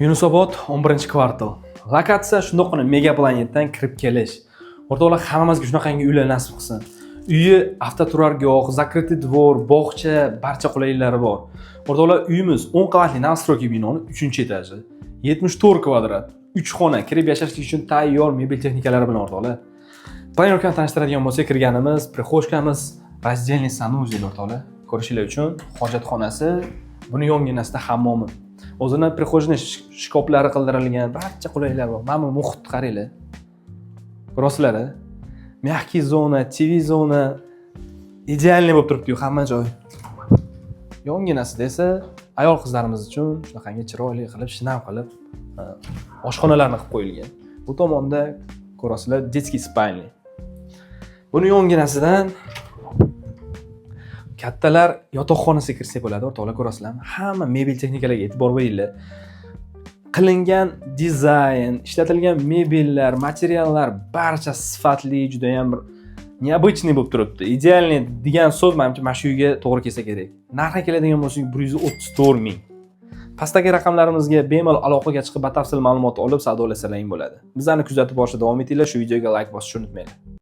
Yunusobod, 11-kvartal. Lokatsiya shundoqqina Mega Planetdan kirib kelish. O'rtoqlar, hammamizga shunaqangi uylar nasib qilsin. Uyi avtoturargoh, закрытый двор, bog'cha, barcha qulayliklari bor. O'rtoqlar, uyimiz 10 qavatli новостройка binoni 3-etaji. 74 kvadrat, 3 xona, kirib yashashlik uchun tayyor mebel texnikalari bilan, o'rtoqlar. Планировка ni tanishtiradigan bo'lsak, kirganimiz, прихожка miz, раздельный санузел, o'rtoqlar. Ko'rishinglar uchun hojatxonasi, buni yonginasida hammomi. O'zini прихожный shkaflari qildirilgan, barcha qulayliklar bor. Mana bu muhitni qaranglar. Ko'rasizlar, a? Мягкий zona, TV zona, идеальный bo'lib turibdi-yu hamma joy. Yonginasida esa ayol qizlarimiz uchun shunaqangi chiroyli qilib, shinam qilib oshxonalarni qilib qo'yilgan. Bu tomonda ko'rasizlar, детский спальный. Buni yonginasidan kattalar yotoqxonasiga kirsak bo'ladi, o'rtoqlar, ko'rasizlarmi? Hamma mebel texnikalarga e'tibor beringlar. Qilingan dizayn, ishlatilgan mebellar, materiallar barchasi sifatli, juda ham bir необычный bo'lib turibdi. Идеальный degan so'z, manimcha, mana shu uyga to'g'ri kelsa kerak. Narxi keladigan bo'lsak, 134 ming. Pastdagi raqamlarimizga bemalol aloqaga chiqib, batafsil ma'lumot olib, savdolasalaring bo'ladi. Bizlarni kuzatib borishda davom etinglar, shu videoga layk bosishni unutmanglar.